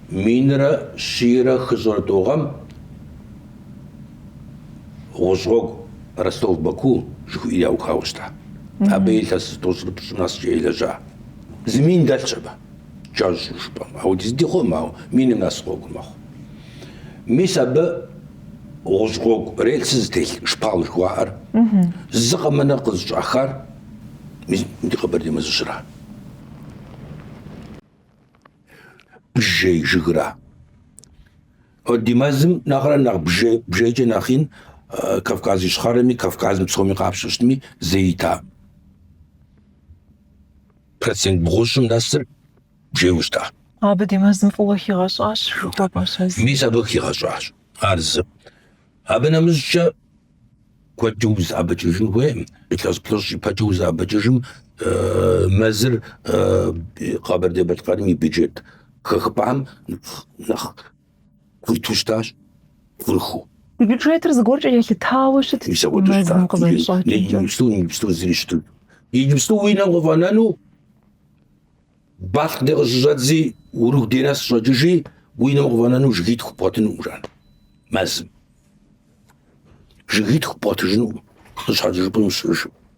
Минрэ щийрэ хыщӏрэ тӏу гъэм гъущӏ гъуэгу Ростов-Баку жыхуиӏэр яухауэ щыта. Абы илъэс зытӏощӏрэ пщӏым нэскӏэ елэжьа. Зы мин дэлъщ абы, кӏэщӏу жыпӏэм. Апхуэдиз дыди хъуӏым, ауэ миным нэс гъуэгур мэхъу. Мис абы гъущӏ гъуэгу рельсы зытелъ шпал жыхуаӏэр зы къэмынэ къызыщӏахар мис ди Къэбэрдей мэзыжьра. Бжей жыгра. Ди мэзым нэхърэ нэхъ бжей, бжейкӏэ нэхъ ин Кавказ Ищхъэрэми, Кавказым псоми къапщтэу щытми, зэи ита. Процент бгъущӏым нэсыр бжейуэ щыта. Абы ди мэзым фӏыуэ хигъэщӏащ, жыхуэпӏэщ а зы. Мис абы хигъэщӏащ. Ар зы. Абы нэмыщӏкӏэ куэдкӏэ узэӏэбэкӏыжын хуейкъым. Илъэс плӏыщӏ ипэкӏэ узэӏэбэкӏыжым мэзыр Къэбэрдей-Балъкъэрым и бюджет хэхыпӏэхэм нэхъ курыту щытащ, курыхыу. Ди бюджетыр зыгуэркӏэ елъытауэ щытт Мис апхуэдэу мэзым щыта. къызэрыщӏэкӏымкӏэ. Иджыпсту, иджыпсту зыри щыту. Иджыпсту уи нэм къыфӏэнэну Балъкъ дей къыщыщӏэдзи, Урыху дей нэс щӏэкӏыжи, уи нэм къыфӏэнэну жыгитху бгъуэтынукъым, жан, мэзым. Жыгитху бгъуэтыжынукъым, сыт щхьэкӏэ жыпӏэм щыӏэжым.